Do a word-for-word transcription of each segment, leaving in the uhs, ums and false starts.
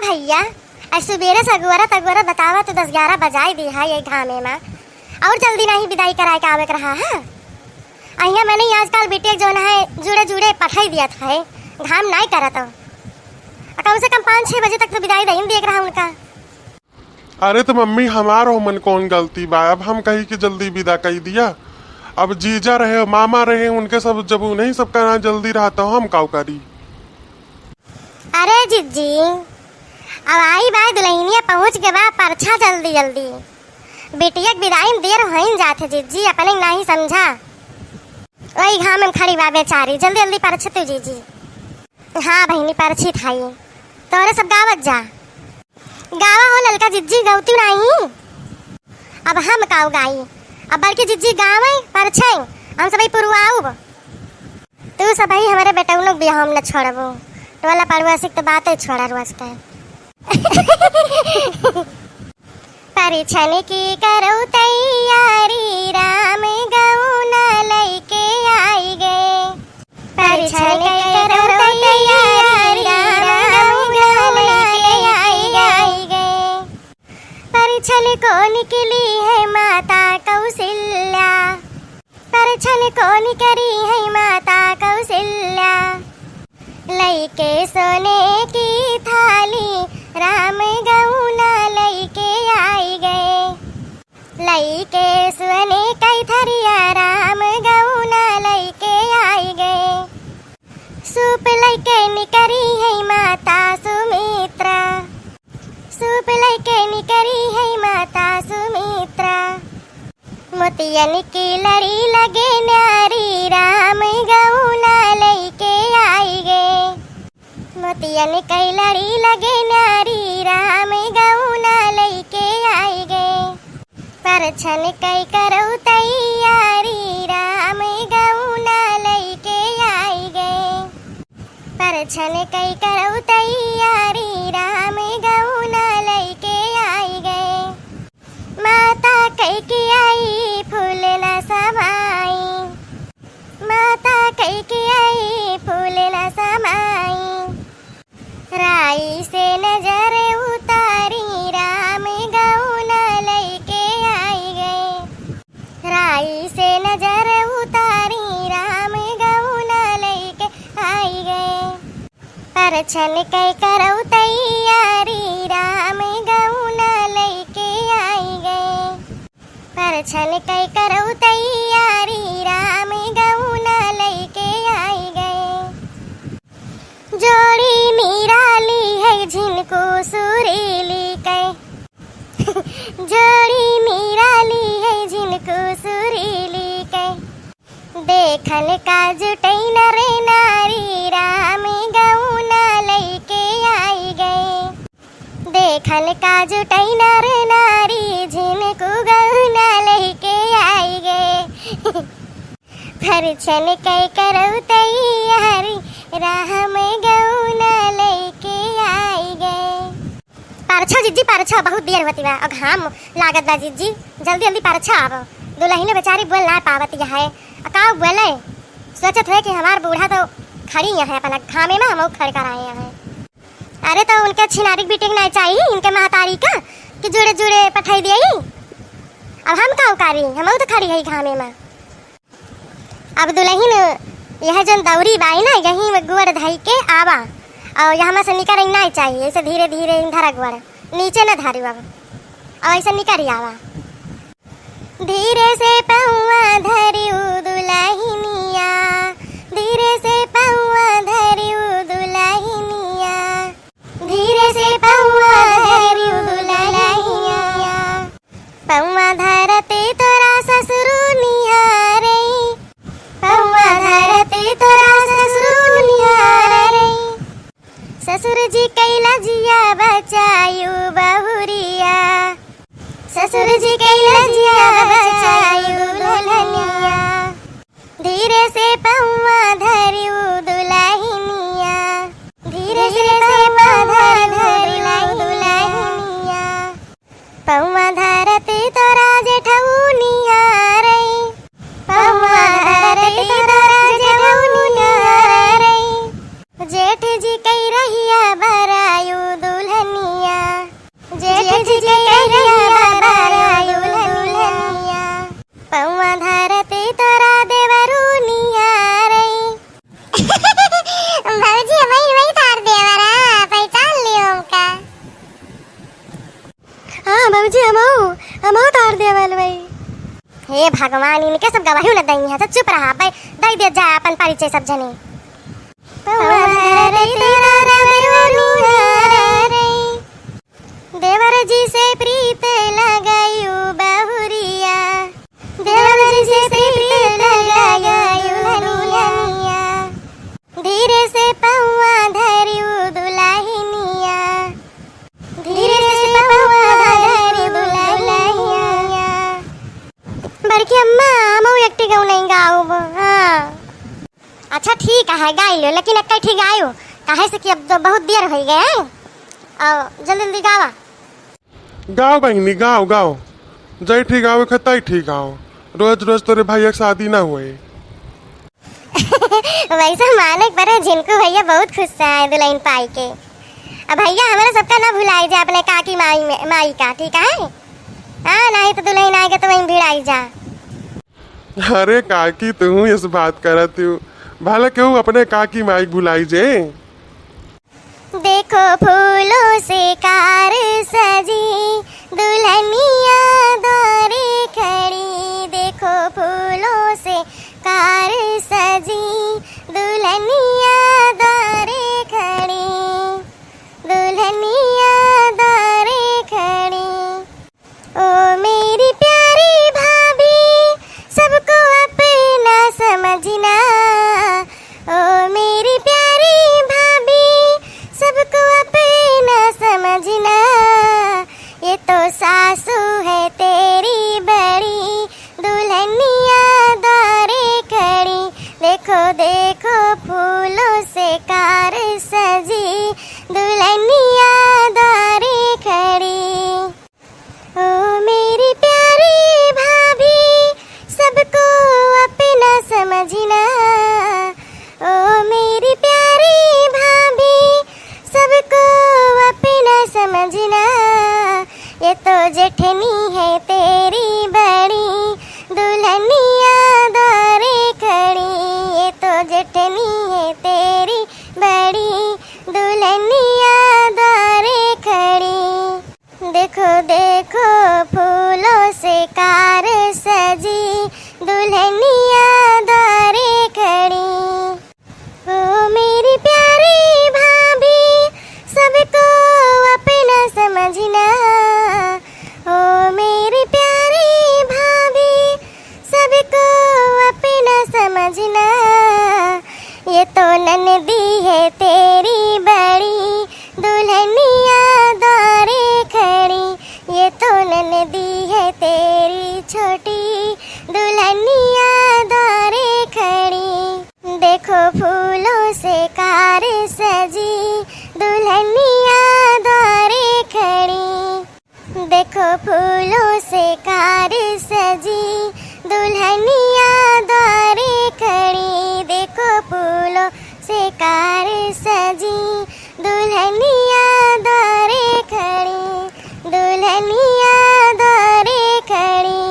भइया, आज सुबेरे से अगोरत अगोरत बतावा तो दस ग्यारह बजाइ दिहा है ये घामे मा। अउर जल्दी नाहीं बिदाई कराए के आवे के रहा है। अहिया मने आजकल बिटिया जौन है जुड़े जुड़े पठाई दिया था है, घाम नाहीं करत हो। कम से कम पाँच छः बजे तक तो बिदाई दहिन देख रहा उनका। अरे तो मम्मी, हमार ओमन कौन गलती बा? अब हम कही कि जल्दी बिदा कइ दिया। अब जीजा रहे, मामा रहे, उनके सब, जब उन्हीं सबका ना जल्दी रहा तो हम काउ करी? अरे जिज्जी, अब आई बाय दुलहिनिया पहुँच के बा, परछा जल्दी जल्दी। बिटिया के बिदाई में देर होइन जात है जिज्जी, अपने नाहीं समझा। ओई घाम में खड़ी बा बेचारी, जल्दी जल्दी परछ तू जिज्जी। हाँ बहिनी, परछी थाई। तोरे सब गावत जा। गावा हो ललका जिज्जी, गौती नाहीं। अब हम काउ गाई, अब बड़की जिज्जी गावे, परछे, हम सबही पुरवाउब। तू सबही हमरे बेटउनो के बियाह में न छोड़बो। टोला पड़ोसी के तो बाते छोड़ा रोज के। परिछन की करउ तैयारी, राम गउना लइके आइ गए। परिछन की करउ तैयारी, राम गउना लइके आइ गए। परिछन को निकली है माता कौशल्या। परिछन को निकरी है माता कौशल्या। लइके सोने की थाली, राम गउना लइके आइ गए। लइके सोने कइ थरिया, राम गउना लइके आइ गए। सूप लइके निकरी है माता सुमित्रा। सूप लइके निकरी है माता सुमित्रा। मोतियन की लड़ी लगे न्यारी, राम गउना लइके आइ गए। मोतियन की लड़ी लगे न्यारी, राम गउना लइके आइ गए। परिछन कइ करउ तैयारी, राम गउना लइके आइ गए। परिछन कइ करउ तैयारी, राम गउना लइके आइ गए। माता कइके आई फूल न समाई। माता कइके आई फूल न समाई। राई से नजर उतारी, राम गउना लइके आइ गए। राई से नजर उतारी, राम गउना लइके आइ गए। परिछन कइ करउ तैयारी, राम गउना लइके आइ गए। परिछन कइ करउ तैयारी, राम गउना लइके आइ गए। जोड़ी निराली है झिनकू सुरीली के। जोड़ी निराली है झिनकू सुरीली के। देखन का जुटै नर नारी, राम गउना लइके आइ गए। देखन का जुटै नर नारी, झिनकू गउना लइके आइ गए। परिछन कइ करउ तैयारी, राम गउना लइके आइ गए। परछा जिज्जी, परछा, बहुत देर होती बा, अब घाम लागत बा जिज्जी, जल्दी जल्दी परछा अब। दुलहिनो बेचारी बोल ना पावत है, अब का बोले, सोचत है कि हमार बूढ़ा तो खड़ी है अपना घामे में, हम खड़ कर आए हैं। अरे तो उनके छिनारी के बिटिया के नाहीं चाही, इनके महतारी का कि जुड़े जुड़े पठाई दिया। अब हम का करी, हम तो खड़ी है घामे में। अब दुलहिन यह जौन दौरी बाई ना, यही में गोड़ धई के आवा, अउर यहाँ में से निकरे नाहीं चाहिए, ऐसे धीरे धीरे धरा गोड़, नीचे न धरू अब, अउर ऐसे निकरी आवा। धीरे से पौआ धरिउ दुलहिनिया, धीरे से पौआ धरिउ दुलहिनिया, धीरे से पौआ धरिउ दुलहिनिया। पौआ धरते तोरा ससुरु निहारई, पौआ धरते तोरा ससुरु निहारई। ससुर जी कै लजिया बचायु बहुरिया, ससुर जी कै लजिया बचायु दुलहिनिया। धीरे से पौआ धरिउ दुलहिनिया, धीरे से पौआ धरिउ दुलहिनिया। पौआ धरत तोरा जेठऊ निहारई, पौआ धरत तोरा जेठऊ निहारई। जेठ जी कै रहिया बरायु दुलहिनिया। हमहू, हमहू तोहार देवर हई। हे भगवान, इनके सब गवाही न दई है, तो चुप रहा, भाई, दई दे जा अपन परिचय सब जने। देवर जी से प्रीत लगायु बहुरिया, देवर जी से प्रीत लगायु दुल्हनिया। धीरे से पौआ धरियु दुल्हनिया, धीरे से पौआ धरियु दुल्हनिया। बड़की अम्मा, हमहू एक ठे गौनई गाउब। हाँ। अच्छा ठीक है, गाई लो, लेकिन एक ठे गायो, काहे से कि अब तो बहुत देर होइ गए हैं। और जल्दी जल्दी गावा। गाओ बहिनी, गाओ, गाओ। जय ठीक गाओ, खताई ठीक गाओ। रोज रोज तोरे भाई एक शादी ना हुए। वैसे माने के परे, झिनकू भैया बहुत खुश है दुल्हन पाई के। अब भैया, हमारे सबका ना भुलाई जाए अपने काकी माई में, माई का, ठीक है? हाँ, नहीं तो दुल्हन आएगा तो वहीं भिड़ाई जा। अरे काकी, तू इस बात करत हूँ, भला केहू अपने काकी माई भुलाई जे? देखो फूलों से कार सजी, दुल्हनिया द्वारे खड़ी। देखो फूलों से कार सजी, दुल्हनिया द्वारे खड़ी, दुल्हनिया द्वारे खड़ी। ओ मेरी प्यारी भाभी, सबको अपना समझना। ओ मेरी प्यारी भाभी, सबको अपना समझना। ये तो सासू है तेरी बड़ी, दुल्हनिया द्वारे खड़ी। देखो देखो फूलों से कार सजी, दुल्हनिया द्वारे खड़ी। ओ मेरी प्यारी भाभी, सबको अपना समझना। ओ मेरी प्यारी भाभी, सबको अपना समझना। ये तो जेठनी है तेरी बड़ी, दुल्हनिया द्वारे खड़ी। ये तो जेठनी है तेरी बड़ी, दुल्हनिया द्वारे खड़ी। देखो देखो फूलों से कार सजी, दुल्हनिया द्वारे खड़ी। ओ मेरी प्यारी भाभी, सबको अपना समझना। ओ मेरी प्यारी भाभी, सबको अपना समझना। ये तो ननदी है तेरी बड़ी, दुल्हनिया द्वारे खड़ी। ये तो ननदी है तेरी छोटी, दुल्हनिया द्वारे खड़ी। देखो फूलों से कार सजी, दुल्हनिया द्वारे खड़ी। देखो फूलों से कार सजी, दुल्हनिया द्वारे खड़ी। देखो फूलों से कार सजी, दुल्हनिया द्वारे खड़ी, दुल्हनिया द्वारे खड़ी।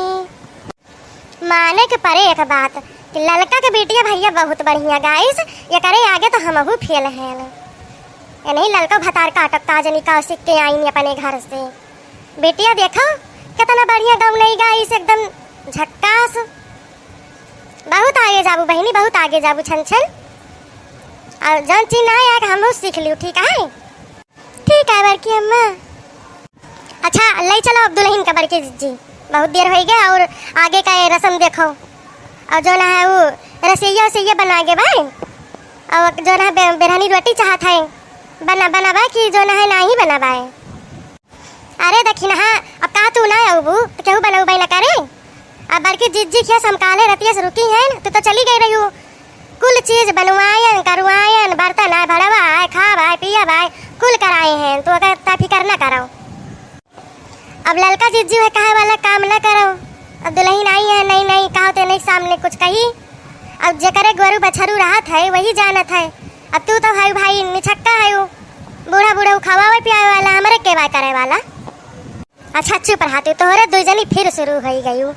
माने के परे एक बात कि ललका के बिटिया भैया बहुत बढ़िया गाइस, एकरे आगे तो हमहू फेल हैं। इन्हीं ललका भतार काटत का जनी का सीख के आईनी अपने घर से। बिटिया देखो, कितना बढ़िया गौनई गाइस, एकदम झक्कास। बहुत आगे जाबू बहिनी, बहुत आगे जाबू छन छन। और जौन चीज ना आए, हमहू सीख लियो, ठीक है? ठीक है बड़की अम्मा। अच्छा, ले चलो अब दुल्हन का बड़की जिज्जी, बहुत देर होइ गए। और आगे का ये रस्म देखो। और जौन है वो रसैया उसैया बना के बाय, और जौन है बे-, बेरहनी रोटी चाहत है, बना, बनाबा कि जौन है नाही बनाबा है। अरे दखिनहा, अब का तू ना अउबू, त केहू बनउबे न करे। अब बड़की जिज्जी के हम काले रतिया से रुकी हैं, तू तो चली गई रही। कुल चीज बनवायन, करवायन, बर्तन आए, भड़वा आए, खाब आए, पियब आए, कुल कराए हैं, तू ओकर इतना फिकर न करो। अब ललका जिज्जी है कहे वाला काम न करो। अब दुल्हन आई है, नहीं, नहीं, कहो ते नहीं सामने कुछ कही। अब जेकरे गोरू बछरू रहत है, वही जानत है। अब तू तो है भाई, निछक्का है, बूढ़ा बूढ़ा खवावे पियावे वाला, हमरे केवा करे वाला। अच्छा चुप रहा तू, तोहरे दुई जनी फिर शुरू होई गयू।